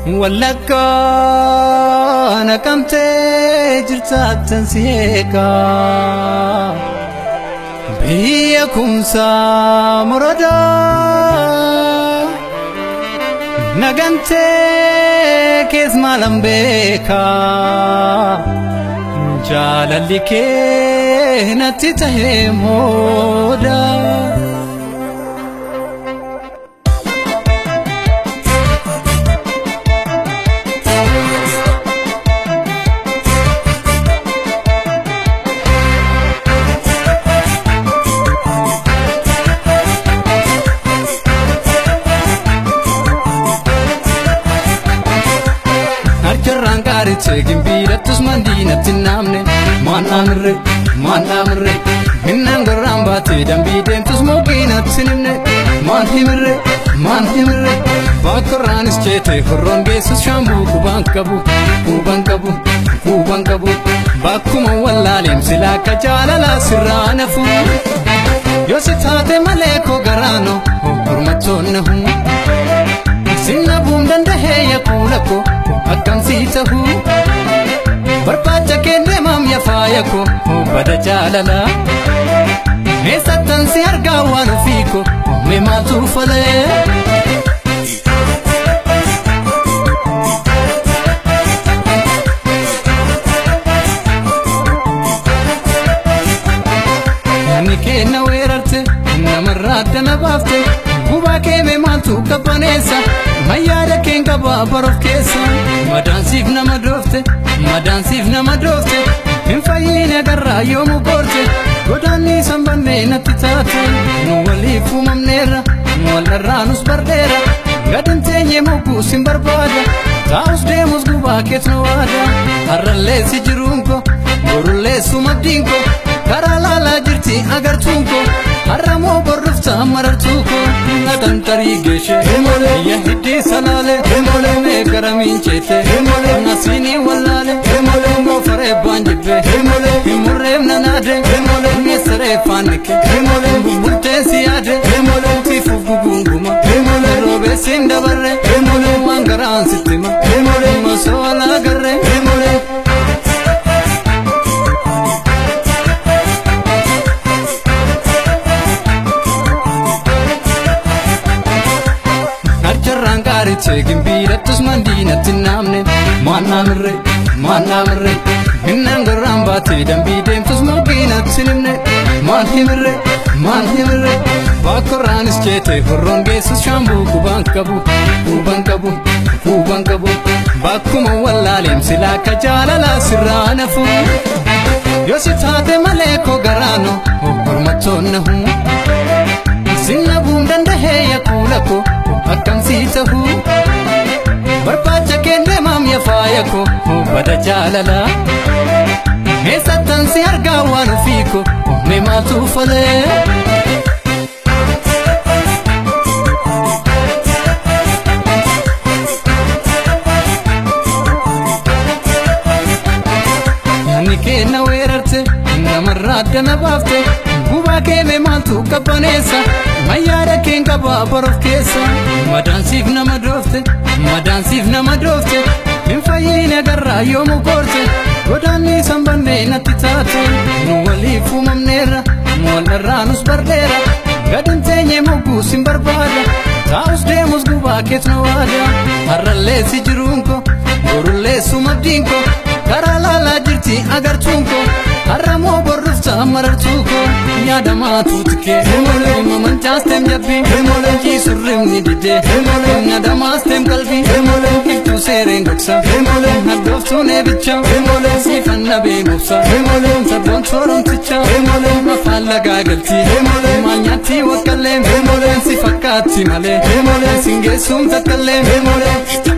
Wallaggaa naqamtee jirtaattan si eegaa. Biyya kumsaa muradaa nagantee kees maalan beekaa. Jaalalli kee natti tahee moodaa. Harkarraan qaarichee gimbiirattus mandiinatti naamne maan dhaamirre maan dhaamirre minnaan gorraan baatee dambii deemtus mooqiinatti nimne maan himirre maan himirre baakkorraanis ceetee horroon geessus shaambuu qubaan qabu quban qabu quban qabu bakkuma wallaaleem silaa akka jaalalaa sirraa nafu yoo si taate malee koo garaano hormattoon nahu. Sinna buum dandahee yakuula koo akkam sii tahuu barbaacha kee deemaam yaa faaya koo bada jaalala eessattan si argaa waan ofii koo mee maaltu falee. Namni kee na weerarte namarraa adda na baafte gubaa kee mee maaltu qabbaneessa mayyaada keen qabaa baroof keessa madaansiif nama doofte madaansiif nama doofte hin fayyiine garraa yoomu goorte godaanni sanbannee natti taate nu waliif uumamneerra wallarraa nus bardheera gadin teenyee mogguu sin barbaada taa'us deemus gubaa keet na waada har'allee si jiruun ko borullee sumaddiin ko karaa laalaa jirti agartuun ko har'a moo borrufta marartuu ko natantarii geeshe biyya hiddii salaale mee garamiin ceete nasiinii wallaale goofaree baan jibbe himurreef nanaade meessaree faannike bubbulteen si yaade tiifuuf guguunguma roobeessiin dabarre waan garaan sittima osoo alaa garre. Harkarraan qaarichee gimbiirattus mandiinatti naamne maan dhaamirre maan dhaamirre minnaan gorraan baatee dambii deemtus mooqiinatti nimne maan himirre maan himirre baakkorraanis ceetee horroon geessus shaambuu qubaan qabu quban qabu quban qabu bakkuma wallaaleem silaa akka jaalalaa sirraa nafu yoo si taate malee koo garaano hormattoon nahu. Sinna buum dandahee yakuula koo akkam sii tahuu barbaacha kee deemaam yaa faaya koo bada jaalala eessattan si argaa waan ofii koo mee maaltu falee. Yaanni kee na weerarte namarraa adda na baafte gubaa kee mee maaltu qabbaneessa mayyaada keen qabaa baroof keessa madaansiif nama doofte madaansiif nama doofte hin fayyiine garraa yoomu goorte godaanni sanbannee natti taate nu waliif uumamneerra wallarraa nus bardheera gadin teenyee mogguu sin barbaada taa'us deemus gubaa keet na waada har'allee si jiruun ko borullee sumaddiin ko karaa laalaa jirti agartuun ko har'a moo borrufta marartuu ko yaadamaa tuutikee mamancaastem jabbii ciisurrimni didee nadamaastem qalbii iftuu seereen gogsa haddooftuun eebicha siifanna beemobsa sabboon sooromticha afaan lagaa galti maal nyaatti waqqallee si fakkaatti malee sin geessuun takkaallee.